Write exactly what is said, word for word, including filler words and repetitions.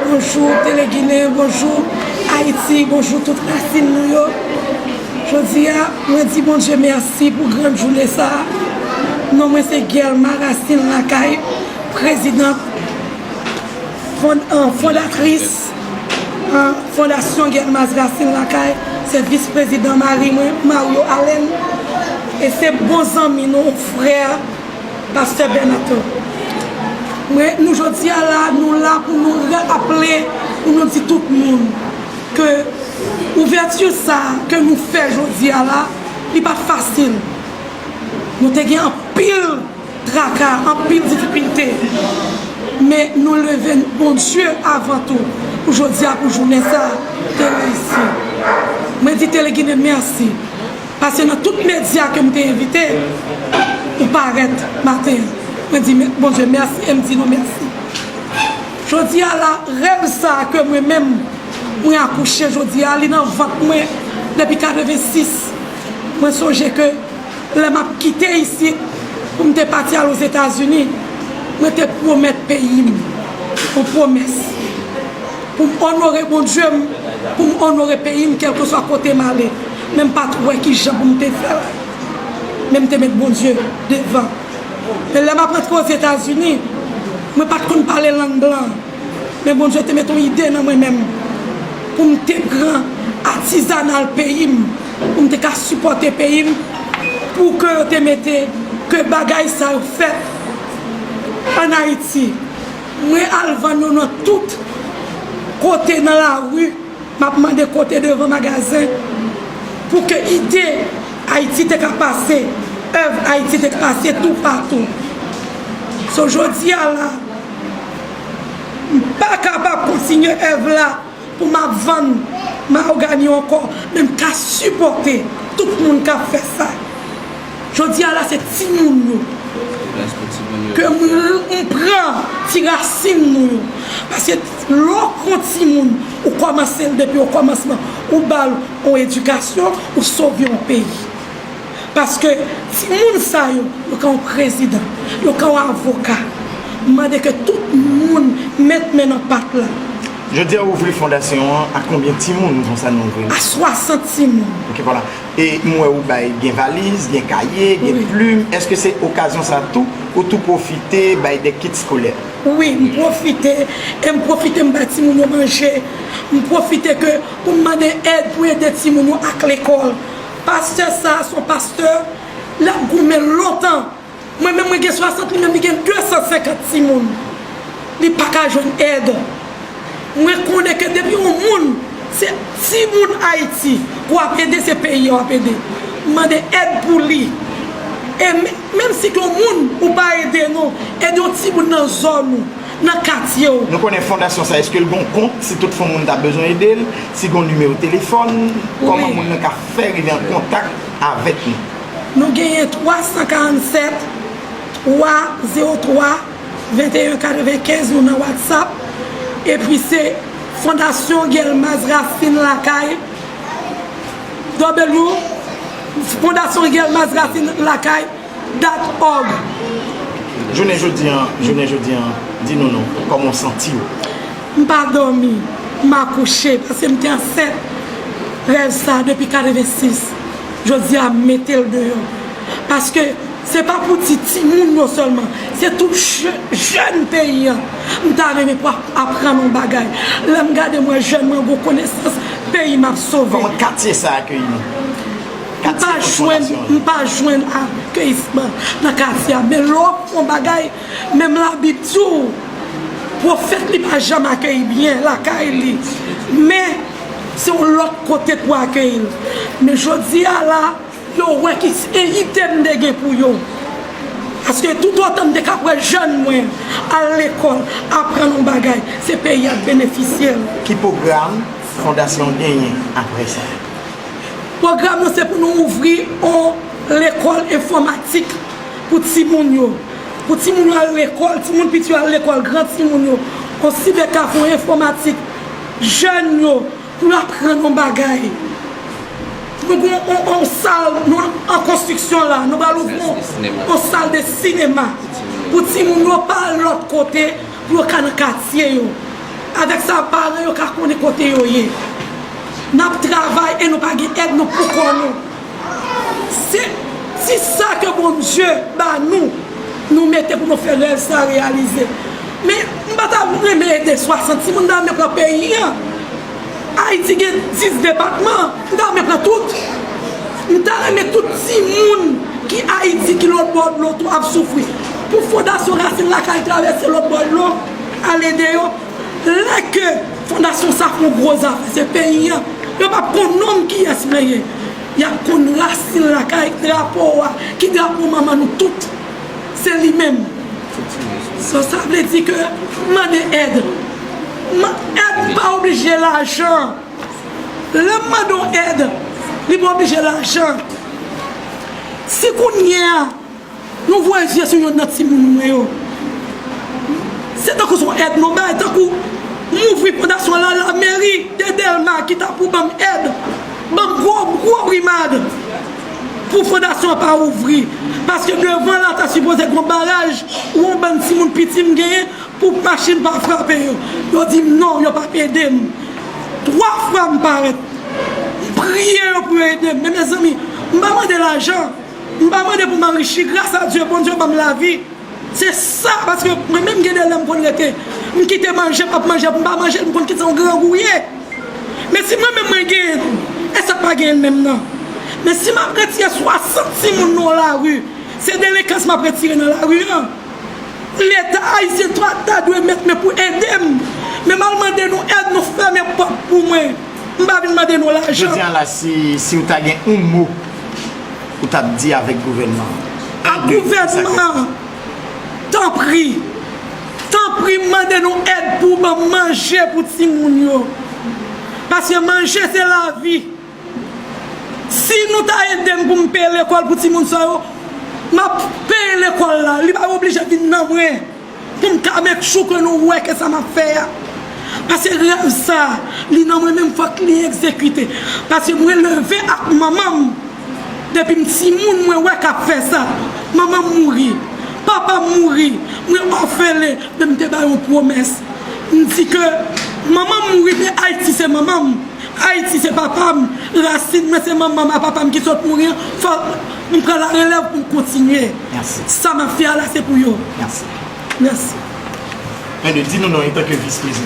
Bonjou Teleginen, bonjou Ayiti, bonjou tout rasin nou yo. Jodi a, mwen di Bondye mèsi pou grann jounen sa a. Non mwen se Guelma Racine Lakay, prezidant, fond- an, fondatris, an, Fondasyon Guelma Racine Lakay, se vis prezidan mari mwen, Mario Allen, e se bon zanmi nou, frè, pastè Bènato. Mwen, nou jodi a la, nou la pou nou raple, pou nou di tout moun ke ouvèti sa a ke nou fè jodi a la, li pa t fasil. Nou te gen anpil traka, anpil difikilte. Men nou leve Bondye avan tou pou jodi a, pou jounen sa a te reyisi. Mwen di Teleginen mèsi. Paske nan tout medya ke m te envite, ou parèt maten an. Mwen di Bondye mèsi e m di nou mèsi. Jodi a la, rèv sa a ke mwen menm, mwen akouche jodi a, li nan vant mwen depi katrevensis. Mwen sonje ke lè m ap kite isit pou m te pati al Ozetazini, mwen te pwomèt peyi m yon pwomès pou m onore Bondye m, pou m onore peyi m, kèlkeswa kote m ale. Men m pa t wè ki jan pou m te fè l. Men m te met Bondye devan. Men lè m ap rantre Ozetazini, mwen pa t konn pale lang blan. Men Bondye te met yon ide nan mwen menm pou m te pran atizanal peyi m, pou m te ka sipòte peyi m, pou ke yo te mete, ke bagay sa yo fèt ann Ayiti. Mwen al vann yo nan tout kote nan lari, m ap mande kote devan magazen, pou ke ide Ayiti te ka pase, èv Ayiti te ka pase toupatou. So, jodi a la, m pa kapab kontinye èv la pou m ap vann mahogani ankò, men m ka sipòte tout moun k ap fè sa. Jodi a la, se timoun yo ke m, m pran ti rasin nou yo. Paske lè w pran timoun, ou kòmanse l depi okòmansman, ou ba l yon edikasyon, ou sove yon peyi. Paske timoun sa yo, yo ka yon prezidan, yo ka yon avoka. M mande ke tout moun met men nan pat la. Jodi a, ou ouvri fondasyon an, a konbyen timoun konsa nou ouvri l? A swasant timoun. Ok, vwala. E m wè ou bay, gen valiz, gen kaye, gen plim. Èske se okazyon sa tou, ou tou pwofite bay de kit eskolè? Wi, m pwofite, e m pwofite m bay timoun yo manje. M pwofite ke pou m mande èd pou ede timoun yo ak lekòl. Pastè sa a se yon pastè, l ap goumen lontan. Mwen menm, mwen gen swasant, li menm, li gen de san senkant timoun. Li pa ka jwenn èd. Mwen konnen ke depi yon moun, se timoun Ayiti, w ap ede, se peyi a w ap ede. M mande èd pou li. E m-, menm si ke yon moun ou pa ede non, ede yon timoun nan zòn ou, nan katye w. Nou konnen fondasyon sa, èske l gon kont, si tout fwa moun ta bezwen ede l, si gon nimewo telefòn, kòman moun nan ka fè rive an kontak avèk nou? Nou genyen twa san karannsèt, twa zewo twa, venteyen katrevenkenz, nou nan WhatsApp. Epi se Fondasyon Guelmas Racine Lakay, W, Fondasyon Guelmas Racine Lakay, dot org. Jounen jodi an, jounen jodi an, di nou non, kòman w santi w? M pa dòmi, m akouche, paske m te ansent rèv sa depi katrevensis. Jodi a, m mete l deyò. Paske se pa pou ti timoun yo sèlman, se tout je-, jèn peyi an. M ta renmen pou ap-, aprann yon bagay. Lè m gade, m wè jèn mwen gon konesans, peyi m ap sove. Kòman katye sa akeyi nou? M pa jwenn, m pa jwenn akeyisman nan katye a. Men lè w ap fè yon bagay, menm Labib di w, pwofèt li pa janm akeyi byen lakay li. Men se yon lòt kote pou akeyi l. Men jodi a la, yo wè ki ide m te gen pou yo. Paske toutotan m te ka wè jèn mwen al lekòl, aprann yon bagay, se peyi a k benefisye l. Ki pwogram fondasyon an genyen apre sa? Pwogram nou se pou nou ouvri yon lekòl enfòmatik pou timoun yo. Pou timoun yo al lekòl, timoun piti yo al lekòl, gran timoun yo. Yon sibèkafon enfòmatik, jèn yo, pou yo aprann yon bagay. Nou gen yon, yon, yon sal, nou an konstriksyon la, nou pral ouvri yon, yon sal de sinema pou timoun yo pa al lòt kote, pou yo ka nan katye yo. Avèk sa, paran yo ka konnen kote yo ye. N ap travay e nou pa gen èd, nou pou kò nou. Se ti sa ke Bondye ba nou, nou mete pou nou fè rèv sa reyalize. Men, m pa ta renmen ede swasant timoun, m ta renmen pran peyi an. Ayiti gen dis depatman, m ta renmen pran tout. M ta renmen tout timoun ki Ayiti, ki lòt bò dlo tou ap soufri. Pou Fondasyon Rasin Lakay travèse lòt bò dlo, al ede yo. Lè ke fondasyon sa fè yon gwo zafè, se peyi an, yo p ap konn nonm kiyès mwen ye. Y ap konn rasin lakay, drapo a, ki drapo manman nou tout. Se li menm. So, sa vle di ke mande èd. Man, èd pa oblije lajan. Lè m mande yon èd, li pa oblije lajan. Si kounye a, nou voye zye sou yonn nan timoun mwen yo. Se tankou se yon èd nou bay, tankou m ouvri fondasyon la, lameri de Dèlma ki ta pou ban m èd, ban m gwo, gwo brimad pou fondasyon an pa ouvri. Paske devan la ta sipoze gen yon baraj ou yon bann timoun piti m genyen pou machin pa frape yo. Yo di m non, yo p ap ede m. Twa fwa m parèt. M priye yo pou yo ede m. Men mezanmi, m pa mande lajan. M pa mande pou m anrichi. Gras a Dye, Bondye ban m lavi. Se sa, paske mwen menm gen de lè m konn rete. M kite manje, m ap manje, m pa manje, m konn kit se yon grangou ye. Men si mwen menm mwen genyen l, e sa k pa genyen l menm nan. Men si m ap retire swasant timoun nan lari, se delenkans m ap retire nan lari an. Leta ayisyen ta, ta dwe met men pou ede m. Men m al mande nou èd, nou fèmen pòt pou mwen. M pa vin mande nou lajan. Jodi a la, si, si w ta gen yon mo ou t ap di avèk gouvènman an? Ak gouvènman an, tanpri, tanpri, m mande nou èd pou ban m manje pou timoun yo. Paske manje se lavi. Si nou ta ede m pou m peye lekòl pou timoun sa yo, m ap peye lekòl la. Li pa oblije vin nan mwen pou m ka make sure ke nou wè ke sa m ap fè a. Paske rèv sa, li nan mwen menm, fòk li egzekite. Paske mwen leve ak manman m. Depi m timoun, mwen wè k ap fè sa. Manman m mouri. Papa m mouri. Mwen òfelen. Men m te bay yon pwomès. M di ke manman m mouri, men Ayiti se manman m. Ayiti se papa m. Rasin mwen se manman m a papa m ki sot mouri an. Fòk m pran larelèv pou m kontinye. Mèsi. Sa m ap fè a la, se pou yo. Mèsi. Mèsi. Mède, di nou non, antanke vis prezidan.